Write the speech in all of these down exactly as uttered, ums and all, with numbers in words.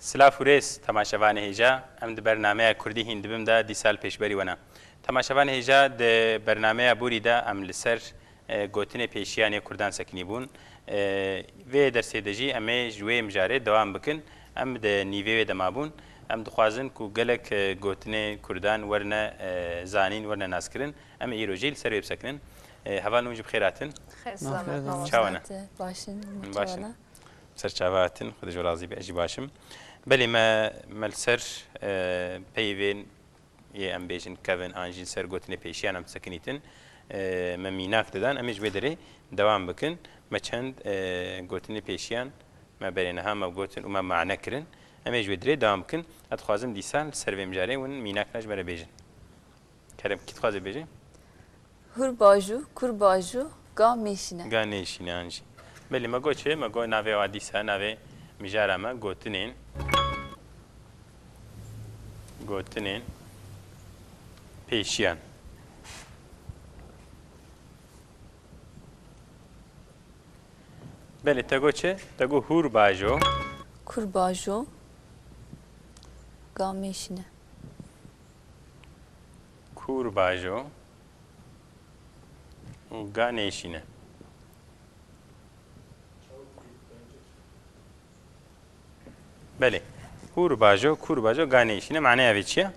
Silav û rêz, temaşevanê hêja. Em di bernameya Kurdî hîn dibim de dîsa li pêşberî we ne. Temaşevanê hêja, di bernameya borî de em li ser, e, gotinê pêşiyan ê Kurdan sekinî bûn. E, vê dersê de jî em ê ji wê mijarê dewam bikin. Em di nîvê wê de mabûn. Em dixwazin ku gelek, e, gotinê Kurdan werine, e, zanîn, werine naskirin. Em ê îro jî li ser wê bisekinin. E, hevalên min jî bi xêr hatin. Xêr selamet, Çawa ne? Baş in, Baş in. Ser çava hatin, Xwedê ji we razî be, ez jî baş im. Belê me, me li ser, e, peyvên yê em bêjin kevin an jî li ser gotinê pêşiyan em disekinîtin, e, me mînak didan, em ê ji wê derê dewam bikin. Me çend, e, gotinê pêşiyan me berê niha me gotin û me mane kirin. Em ê ji wê derê dewam bikin. Ez dixwazim dîsa li ser vê mijarê win mînakna ji me re bêjin. Kerem, kî dixwaze bêje? Hûr bajo, kûr bajo, ga mêşîne. Ga nêşîne an jî. Belê, me got çi? Me got navê wa dîsa, navê mijara me gotinên, gotinên pêşiyan. Belê, te got çi? Te got hûr bajo. Kûr bajo, ga mêşîne. Kûr bajo û ga nêşîne. Belê. Hûr bajo, kûr bajo, ga nêşîne. Maneya vê çi ye?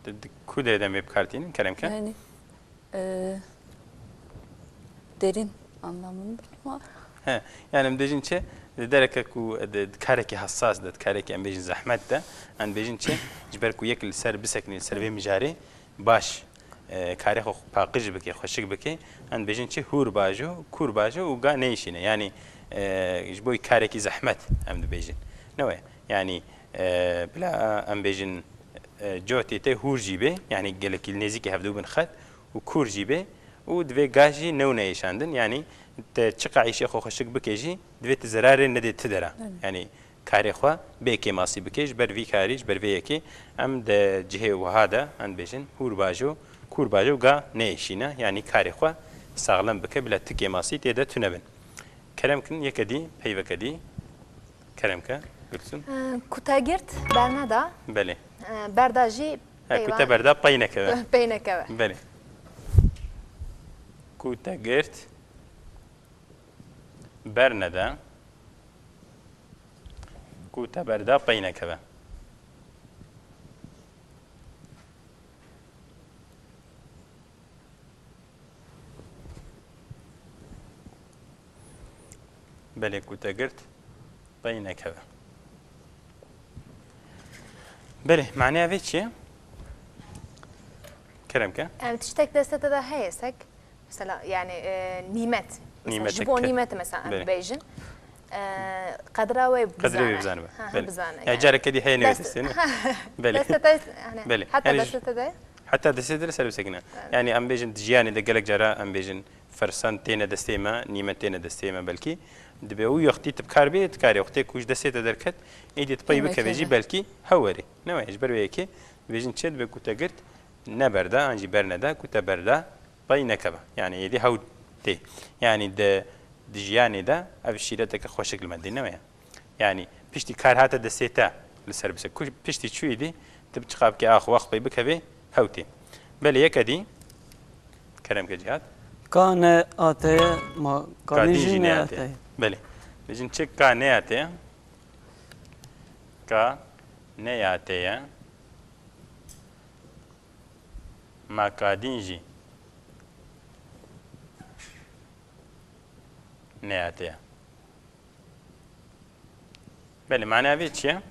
Di, di, ku derê de em vê bi kar tînin? Kerem ke. Yani, e, derin anlamında ama He, yani em dibêjin çi? Di dereke ku, di, di karekî hesas de, di karekî em bêjin zehmet de, em dibêjin çi? Ji ber ku yek li ser bisekinî, li ser vê mijarê baş, e, karê xwe paqij bike, xweşik bike, em dibêjin çi? Hûr bajo, kûr bajo û ga nêşîne. Yani, e, ji bo karekî zehmet em dibêjin. Ne we? Yani, e, bila em bêjin, e, cotê te hûr jî bê, yani gelekî li nêzîkî hevdû bin xet û kûr jî bê û divê ga jî new neyêşandin. Yani te çiqa îşê xwe xweşik bike jî divê tu zerarê nedê tu dera. Evet. Yani karê xwe bê kêmasî bike. Ji ber vî karî, ji ber vê yekê em di cihê wiha de, em dibêjin hûr bajo, kûr bajo ga neyêşîne. Yani karê xwe saxlem bike, bila tu kêmasî tê de tune bin. Kerem kin, yeke dî, peyveke dî. Kerem ke, Gülsüm. Ee, ku te girt, berneda. Belê. Ee, berda jî He, ku peyvan- te berda, pey nekeve. Pey nekeve. Belê. Ku te girt, berneda. Ku te berda, pey nekeve. Belê, ku te girt, pey nekeve. Belê, maneya vê çi ye? Kerem ke. Em, tiştek destê te de heye sek, mesela, yani, e, nîmet. Mesela, Nîmetek ji bo ke. Nîmet, mesela, em Belê. Bêjin. E, qedra wê Qedrê wê bizane. Bizane be. Ha, ha, Belê. Bizane, Ya yani. Careke dî heye newê Dest- destê, ne? Belê. Destê te, yani, Belê. Heta Yani destê te de. Heta destê te de ser bisekine. Evet. Yani em bêjin di jiyanê de gelek cara em bêjin fersan têne destê me, nîmet têne destê me belkî. Dibe û wextî tu bi kar bê, tu karê wextê ku ji destê te derket, êdî tu pey Nîmet bikeve jî têne. Belkî hew werê. Ne weye, ji ber wê yekê dibêjin çi dibe ku te girt, ne berda, an jî berneda, ku te berda, pey nekeve. Yani êdî hew tê. Yani di, di jiyanê de ev şîreteke xweşik li me dê, ne weye? Yani piştî kar hate destê te li ser bise. Ku piştî çûyî dî, tu bi çiqa bike ax wax pey bikevê, hew tê. Belê yeke dî, kerem ke Cîhat. Ka ne ateye, ma Ka kadîn din jî jî ne ne ateye. Ateye. Belê. Bêjin çi ka ne ateye? Ka ne ateye. Ma kadîn jî ne ateye. Belê, maneya vê çi ye?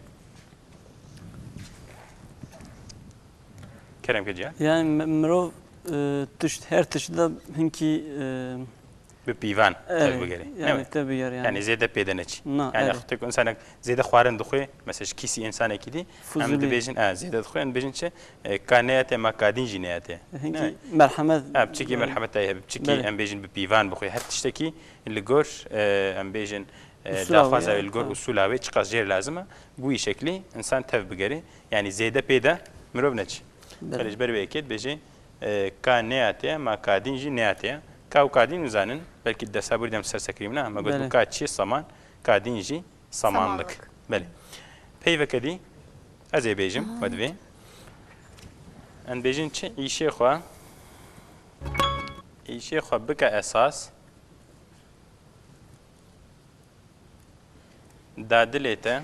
Kerem ke Cihan. Yani mi-, mirov, e, tişt, her tişt de hinkî, e, Bi pîvan Evet, tev bigere. yani Ne wê? Tev bigere yani. Yani zêde pê de neçî. Na, Yani evet. Xwetê ku insanek zêde xwarin dixwe, mesela ji kîsî insanekî dî, em Fuzulî. Dibêjin, e, zêde dixwe, em dibêjin çi? E, ka neyate, ma kadîn jî neyate. Hinkî Ne? merhemet Ha, biçikî yani. Merhemet heye, biçikî Belê. Em bêjin bi pîvan bixwe. Her tiştekî li gor, e, em bêjin, e, Usula daxwaza wê, wê li gor ha. Usula wê çiqas jêr lazim e, bi wî şeklî insan tev bigere. Yani zêde pê de mirov neçî. Belê. Belê ji ber wê yekê dibêje, e, ka neyate, ma kadîn jî neyate. Ka û kadîn nizanin, belkî desa borî dem ser sekirî min e, me got Belê. Ka çi? Saman, kadîn jî samanlık. Samanlık. Belê. Peyveke dî ez ê bêjim, we divê. Em bêjin çi? Îşê xwe, îşê xwe bike esas, da dilê te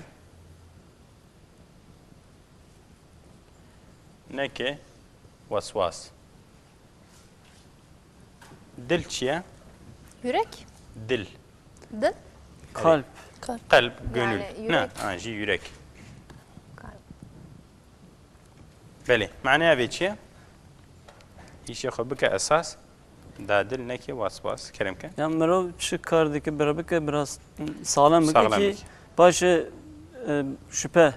neke waswas. Dil çi ye? Yürek. Dil. Dil. Kalp. Kalp. Kalp, gönül. Yani yürek. Ne? Ha, jî yürek. Kalp. Belê. Maneya vê çi ye? Îşê xwe bike esas, da dil neke waswas. Kerem ke. Ya mirov çi kar dike, bira bike, biraz sağlam bike Sağlam ki bike. Paşê, e, şüphe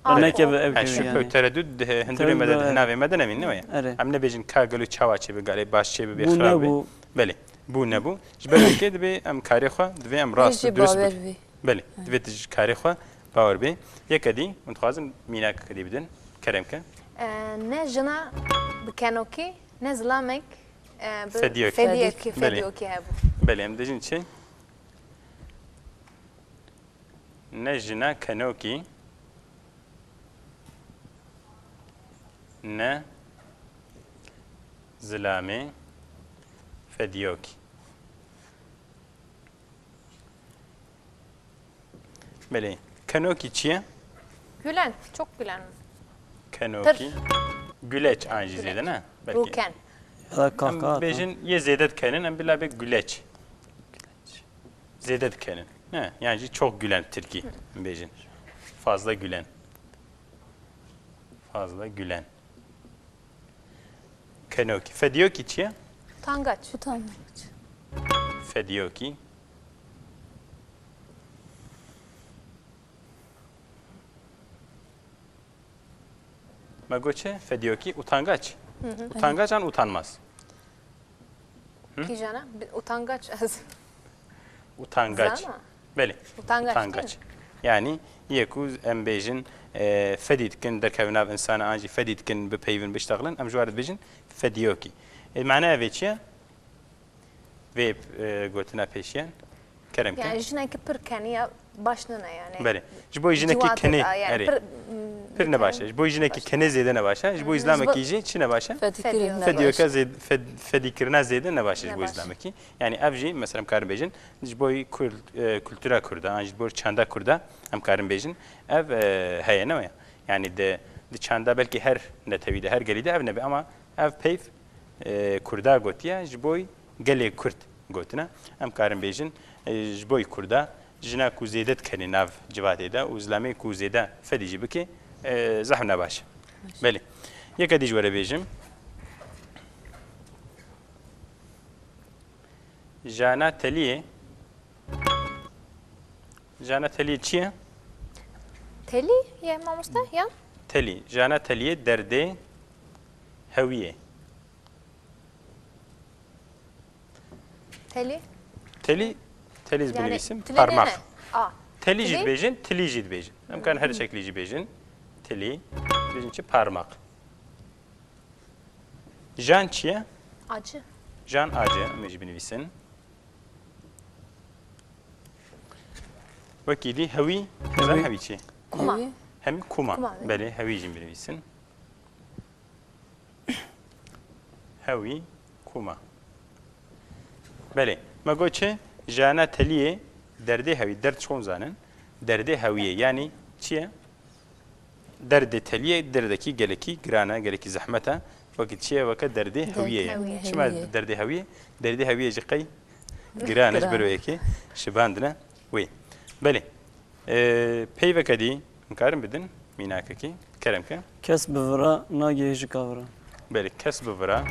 Aa, nekeve ev Ha, kevin şüphe yani. Tereddüt de, hindurê me de, Tereddüt, hinavê me de nemîn, ne ya? Erê. Em nebêjin ka gelo çawa çêbe, galê baş çêbe, bê Bû xirab be. Nebû. Belê, bû nebû. Ji ber wê kê dibê em karê xwe, divê em rast û Jî durist bawer bikin. Bê. Belê, divê tu ji karê xwe bawer bê. Yeke dî, hûn dixwazin mînakeke dî bidin. Kerem ke. E, ne jina bi kenokî, ne zilamek, e, bi Fediyokî. Fediyokî, Belê. Fediyokî hebû. Belê, em dibêjin çi? Ne jina kenokî, ne zilamê fediyokî. Belê. Kenokî çi ye? Gülen, çok gülen. Kenokî. Pir. Güleç an jî Güleç. Zêde ne? Belkî. Rûken. Ya da Em kahkaha atan. Bêjin yê zêde dikenin, em bila bê güleç. Zêde dikenin. Ne? Yani çok gülen tirkî em bêjin. Fazla gülen. Fazla gülen. Kenokî. Fediyokî çi ye? Utangaç. Utangaç. Fediyokî. Me got çi? Fediyokî utangaç. Hı hı. Utangaç an utanmaz. Hı? Kîjana? Bi-, utangaç ez. Utangaç. Zana? Belê. Utangaç Utangaç. Değil mi? Yani yê ku em bêjin, e, fedî dikin, derkevin nav insana an jî fedî dikin, bipeyvin, biştexilin, em ji wan re dibêjin fediyokî. E, manaya vê çi ye? Vê, e, gotina pêşiyan. Kerem ke. Yani jinekî pir kenî ya baş nine yani. Belê. Ji bo jinekî Ciwatê kenê, da yani erê. Pir, m, Pir ne baş e. Ji bo jinekî kenê zêde ne baş e. Ji bo Hı hı. Ji bo îzlamekî jî çi ne baş e? Fedîkirî ne baş. Fedîyoka zêd-, fed-, fedîkirina zêde ne baş e ji Ne bo baş. îzlamekî. Yani ev jî mesela em karin bêjin. Ji bo kul-, e, kultura kurda, an ji bo çanda kurda em karin bêjin. Ev, e, heye ne ya. Yani di, di çanda belkî her netewî de, her gelî de ev nebe ama ev peyv e, Kurda gotiye, ji bo gelê Kurd gotine. Em karin bêjin, e, ji bo Kurda, jina ku zêde dikenî nav civatê de û zilamê ku zêde fedî jî bike, e, zehf ne baş e. Belê. Yeke dî ji we re bêjim. Jana teliyê. Jana teliyê çi ye? Telî ye mamoste, ya? Telî. Jana teliyê derdê hewiyê. Telî? Telî, telî ji Yani binivîsim, tilê parmak. Ne? A. Telî jî Tilê? Dibêjin, tilî jî dibêjin. Em karin her şeklî jî bêjin. Tilî, dibêjin çi? Parmak. Jan çi ye? Acı. Jan acı, em ê jî binivîsin. Wekî dî hewî, hezan Hewî. Hewî çi? Kuma. Hewî. Hemî kuma. Kuma, evet. Belê, hewî jî binivîsin. Hewî, kuma. Belê, me got çi? Jana teliyê derdê hewî, derd çon zanin? Derdê hewiyê, yani çi ye? Derdê teliyê, derdekî gelekî giran e, gelekî zehmet e. Wekî çi ye? Weke derdê Derd hewiyê ye. Hewiyê. Çima Hewiyê. Derdê hewiyê? Derdê hewiyê jî qey giran e, ji Giran. Ber wê yekê şibandine wê. Belê. Ee, peyveke dî, em karin bidin, mînakekî, kerem ke. Kes bi vira nagihê ji kavira. Belê, kes bi vira.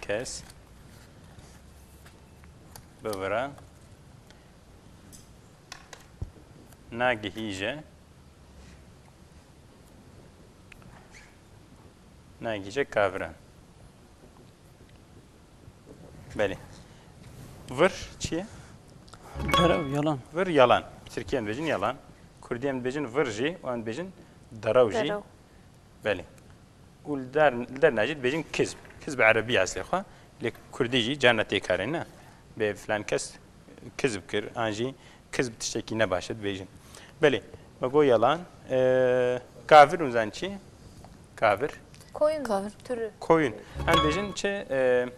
Kes bi vira nagihîje, nagihîje kaviran. Belê. Vir çi ye? Derew, yalan. Vir yalan. Bi tirkî em dibêjin yalan. Kurdî em dibêjin vir jî û em dibêjin derew jî. Derew. Belê. Û li der, li derna jî dibêjin kizb. Kizb erebî eslê xwe. Lê kurdî jî carna tê karê ne. Bê filan kes kizb kir, an jî kizb tiştekî ne baş e dibêjin. Belê, me got yalan. E, kavir hûn zanî çi? Kavir. Koyun Kavir. türü. Koyun. Em bêjin çi? E,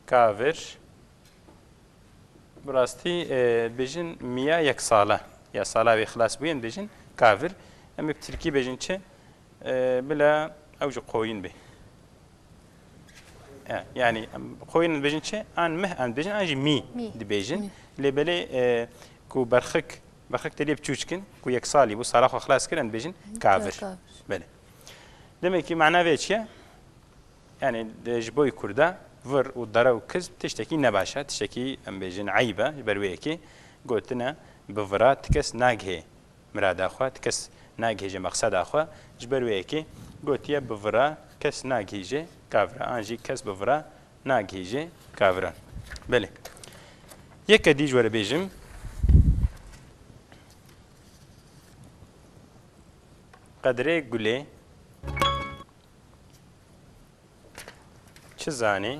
kavir. Bi rastî e, bêjin miya yek sala. Ya sala wê xilas bûye, em bêjin kavir. Em ê bi tirkî bêjin çi? E, bila ew jî koyun bê. E, yani em, koyun dibêjin çi? An mih em dibêjin, an jî mî Mî. dibêjin. Mî. Lê belê e, ku berxik, berxik te lê biçûçkin, ku yek salî bû, sala xwe xilas kir, em dibêjin kavir. Kavir. Belê. Demek ki mana vê çi ye? Yani de, ji bo kurda vir û dere û kizm tiştekî nebaş e, tiştekî em bêjin eyb e, ji ber wê yekê gotine bi vira ti kes nagihê mirada xwe, ti kes nagihêje mexseda xwe, ji ber wê yekê gotiye bi vira kes nagihîje kavira, an jî kes bi vira nagihîje kaviran. Belê. Yeke dî ji we re bêjim. Qedrê gulê çi zanî?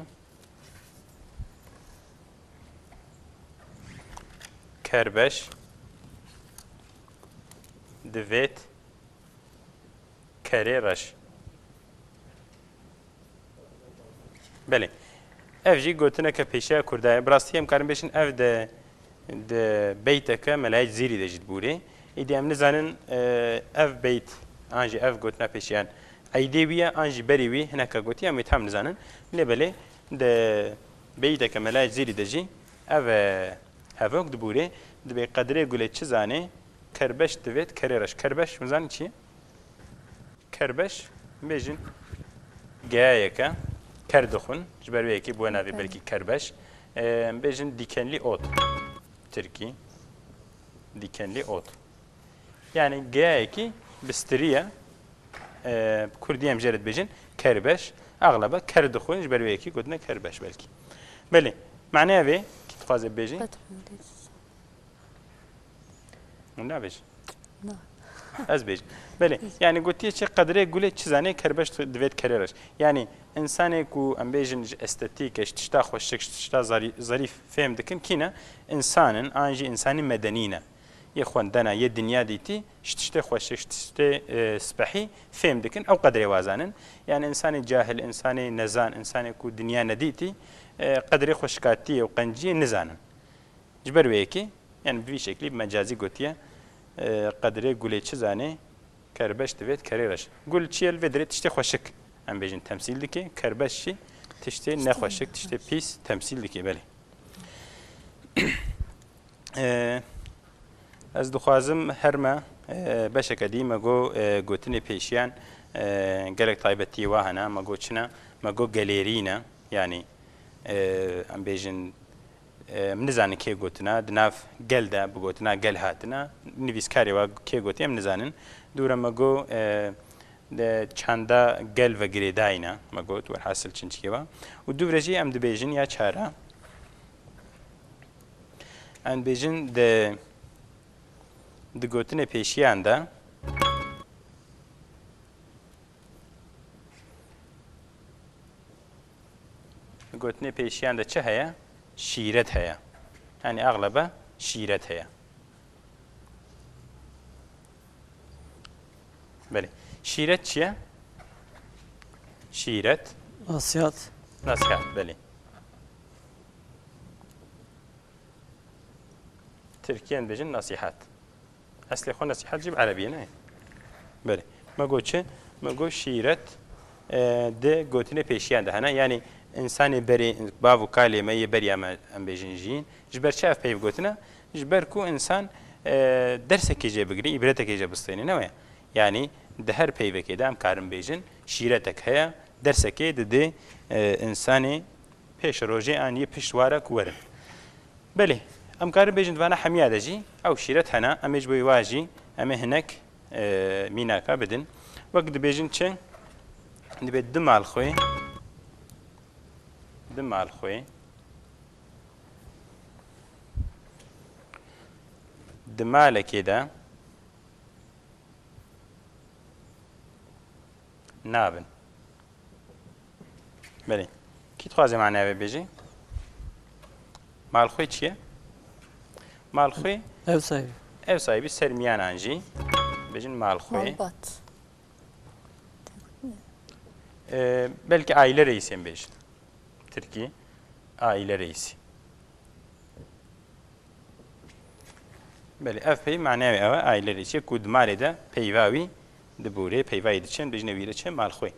Kerbeş divêt kerê reş. Belê. Ev jî gotineke pêşiya kurda ye. Bi rastî em karin bêjin ev de, de beyteke Melayê Cizîrî de jî dibûrê. Îdî em nizanin e, ev beyt an jî ev gotina pêşiyan eydê wî ye an jî berî wî hineka gotiye em wê tam nizanin. Lê belê de beyteke Melayê Cizîrî de jî ev e, hevok dibûrê. Dibê qedrê gulê çi zanê, kerbeş divêt kerê reş. Kerbeş hûn zanî çi ye? Kerbeş, bêjin geyayeke ker dixwin, ji ber wê yekê bûye navê belkî kerbeş. Em bêjin dikenli ot, tirkî, dikenli ot. Yani geyayekî bistirî ye, e, kurdî em jê re dibêjin kerbeş, axleba ker dixwin, ji ber wê yekê gotine kerbeş belkî. Belê, maneya vê kî dixwaze bibêjî? Hûn nabêjin. Na. Ez bêjim. Belê, yani gotiye çi qedrê gulê çi zanê kerbeş divêt kerê reş. Yani insanê ku em bêjin ji estetîke, ji tişta xweşik, ji tişta zarî- zarîf fêm dikin kî ne? Însan in, an jî însanî medenî ne. Yê xwendena, yê dinya dîtî, ji tiştê xweşik, ji tiştê e, spehî fêm dikin, ew qedrê wa zanin. Yani insanê cahil, insanê nezan, insanê ku dinya nedîtî, e, qedrê xweşikatiyê û qenciyê nizanin. Ji ber wê yekê, yani bi vî şeklî bi mecazî gotiye, e, qedrê gulê çi zanê, kerbeş divêt kerê reş. Gul çi ye li vê derê? Tiştê xweşik em bêjin temsîl dike, kerbeş jî tiştê nexweşik, tiştê pîs temsîl dike, belê. E, ez dixwazim her me e, beşeke dî me got e, gotinê pêşiyan e, gelek taybetiyê wa hene, me got çi ne, me got gelêrî ne, yani e, em bêjin Em nizanin kê gotina, di nav gel de bi gotina gel hatina, nivîskarê wa kê gotiye em nizanin. Dûre me got, e, de çanda gel ve girêdayî ne, me got, werhasil çinçikê wa. Û dûvre jî em dibêjin ya çara, em dibêjin di, di gotinê pêşiyan de, Gotinê pêşiyan de çi heye? Şîret heye. Yani axlebe şîret heye. Belê. Şîret çi ye? Şîret. Nasihat. Nasihat, belê. Tirkiyen bêjin nasihat. Eslê xwe nesîhet jî bi erebî ye, ne? Belê. Me got çi? Me got şîret, e, di gotinê pêşiyan de hene. Yanî însanê berê, bav û kalê me yê beriya me, em bêjin jiyîn. Ji ber çi ev peyv gotine? Ji ber ku însan, e, dersekê jê bigire, îbretekê jê bistêne, ne waya? Yanî di her peyvekê de em karin bêjin, şîretek heye, dersekê didê, e, însanê pêşerojê an yê pişt ware ku werin. Belê, em karin bêjin di vana hemiya de jî ew şîret hene, em ê ji bo wa jî em ê hinek, e, mînaka bidin. Wek dibêjin çi? Dibê di mal xwê, di mal xwê, di malekê de nabin. Belê. Kî dixwaze maneya vê bêje? Malxwê çi ye? Malxwê Ev sahibî. Ev sahibî ser miyan an jî bêjin malxwê. Malbat. E, belkî aile reîsê em bêjin. Tirkî, aile reîsî. Belê, ev peyv maneya wê ew e, aile reîsê ku di malê de peyva wî dibûrê, peyva yê diçin, bêjine wî re çi, malxwê.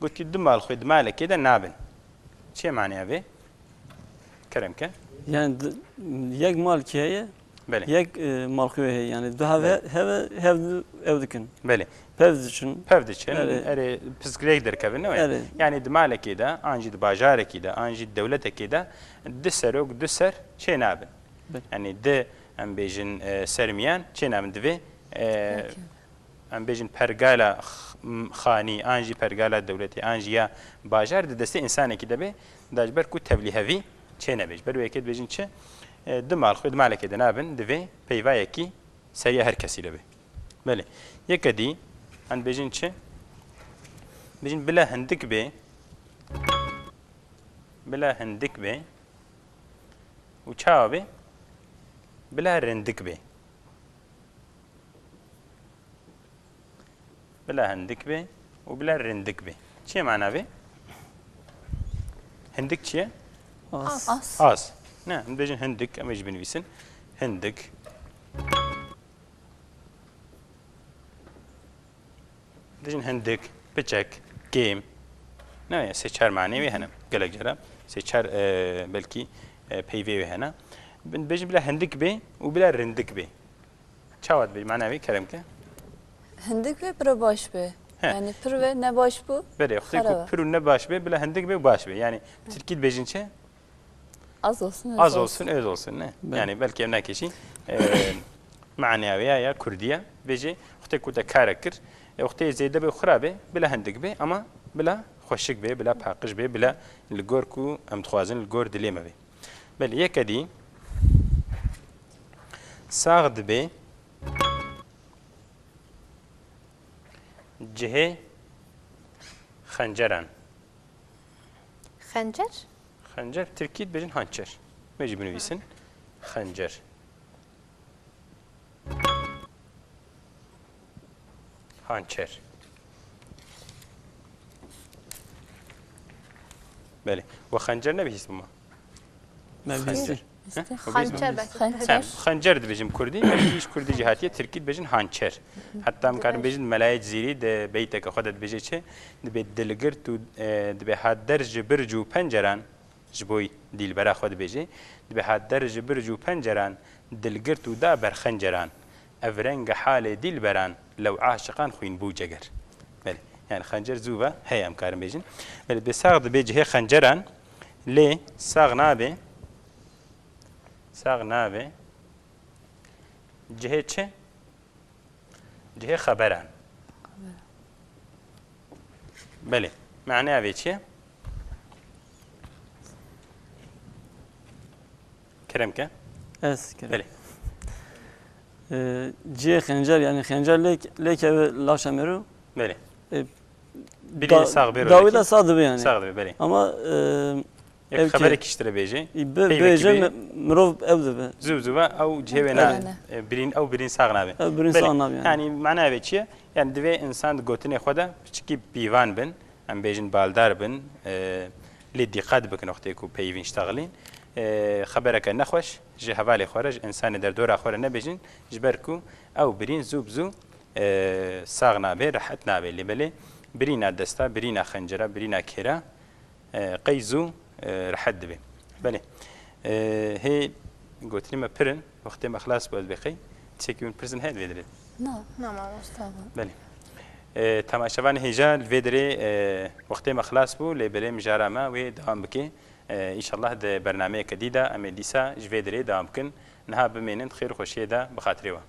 Gotiye du malxwê di malekê de nabin. Çi ye maneya vê? Kerem ke. Yani d- yek malkî heye, Belê. yek e, malxwê heye. Yani du hev Belê. hev hev ev dikin. Belê. Pev diçin. Pev diçin, Erê. erê pirsgirêk derkevin, ne wê? Erê. Yani di malekê de, an jî di bajarekî de, an jî di dewletekê de du serok, du ser çê nabin. Belê. Yani di, em bêjin, e, sermiyan çê nabin. Divê, e, Peki. em bêjin pergala x- m- xanî, an jî pergala dewletê, an jî ya bajar di destê însanekî de be, da ji ber ku tevlîhevî çê nebe. Ji ber wê yekê dibêjin çi? E, du malxwê di malekê de nabin, divê peyvayekî seriya her kesî de be. Belê. Yeke dî, em dibêjin çi? Dibêjin bila hindik bê, bila hindik bê û çawa bê? Bila rindik bê. Bila hindik bê û bila rindik bê. Çi ye mana vê? Hindik çi ye? Az. Az. Ne, em dibêjin hindik, em ê jî binivîsin. Hindik. Dijin hindik, piçek, kêm. Ne, sê çar manê wê hene. Gelek cara sê çar, e, belkî, e, peyvê wê hene. Bin, bêjin bila hindik bê û bila rindik bê. Çawa dibê? Mana wê kerem ke. Hindik be, pir baş be. He. Yani pir ve ne baş bu? Belê, wextê ku pir û ne baş be, bila hindik be û baş be. Yani tirkî dibêjin çi? Az olsun, öz Az olsun. olsun, öz olsun, ne? Belê. Yani belkî ev nekişî, e, maneya wê ya, ya kurdî ye. Vêjê wextê ku te karek kir, e, wextê zêde be û xira be, bila hindik be, ama bila xweşik be, bila paqij be, bila li gor ku em dixwazin li gor dilê me be. Belê, yeke dî sax dibe cihê xenceran. Xencer? Xencer, tirkî dibêjin hançer. Wê jî binivîsin. Xencer. Hançer. Belê. We xencer nebihîst bûma? Me bihîstî. Xencer. He? Xançer belkî. Xençer. He, xencer dibêjin kurdî, belkî ji kurdî jî hatiye, tirkî dibêjin hançer. Heta em karin bêjin Melayê Cizîrî di beyteke xwe de dibêje çi? Dibê dilgirt û, e, dibê hat der ji birc û penceran, ji bo dîlbera xwe dibêje. Dibê hat der ji birc û penceran, dilgirt û da ber xenceran. Ev reng e halê dîlberan, lew aşiqan xwîn bû ceger. Belê, yani xencer zû ve heye em karin bêjin. Belê, dibê sax dibê cihê xenceran, lê sax nabe. Sax nabe. Cihê çi? Cihê xeberan. Belê. Maneya vê çi ye? Kerem ke. Ez kerem. Belê. Ee, cihê xencer, yani xencer lê, lê keve laşa mero. Belê. E, Bilî da- sax bê dawî rolekî. de sax dibe yani. Sax dibe, belê. Ama, e, Yek Ev ki- xeberek îştire bêje. Bi- Peyvekî bêje bê. mi- mirov ew dibe. Zû zû ve ew cihê wê Ew ne. ne. E, birîn, ew birîn sax nabe. Ew birîn Belê. sax nabe yani. Yani mana vê çi ye? Yani divê insan di gotinê xwe de piçikî pîvan bin, em bêjin baldar bin, e, lê dîqet bikin wextê ku peyvîn ştexilîn. E, xebereke nexweş ji hevalê xwe re, ji insanê derdora xwe re nebêjin, ji ber ku ew birîn zû bi zû, e, sax nabe, rehet nabe. Lê belê birîna desta, birîna xencera, birîna kêra, e, qey zû, e, rehet dibe. Belê. E, hê gotinê me pir in, wextê me xilas bû, ez bê qey. Tiştekî min pirsin heye li vê derê? Na. Na, mamoste. Belê. E, temaşevanê hêja, li vê derê, e, wextê me xilas bû, lê belê mijara me wê dewam bike. E, înşallah di bernameyeke dî de em ê dîsa ji vê derê dewam bikin. Niha bimênin di xêr û xweşiyê de bi xatirê we.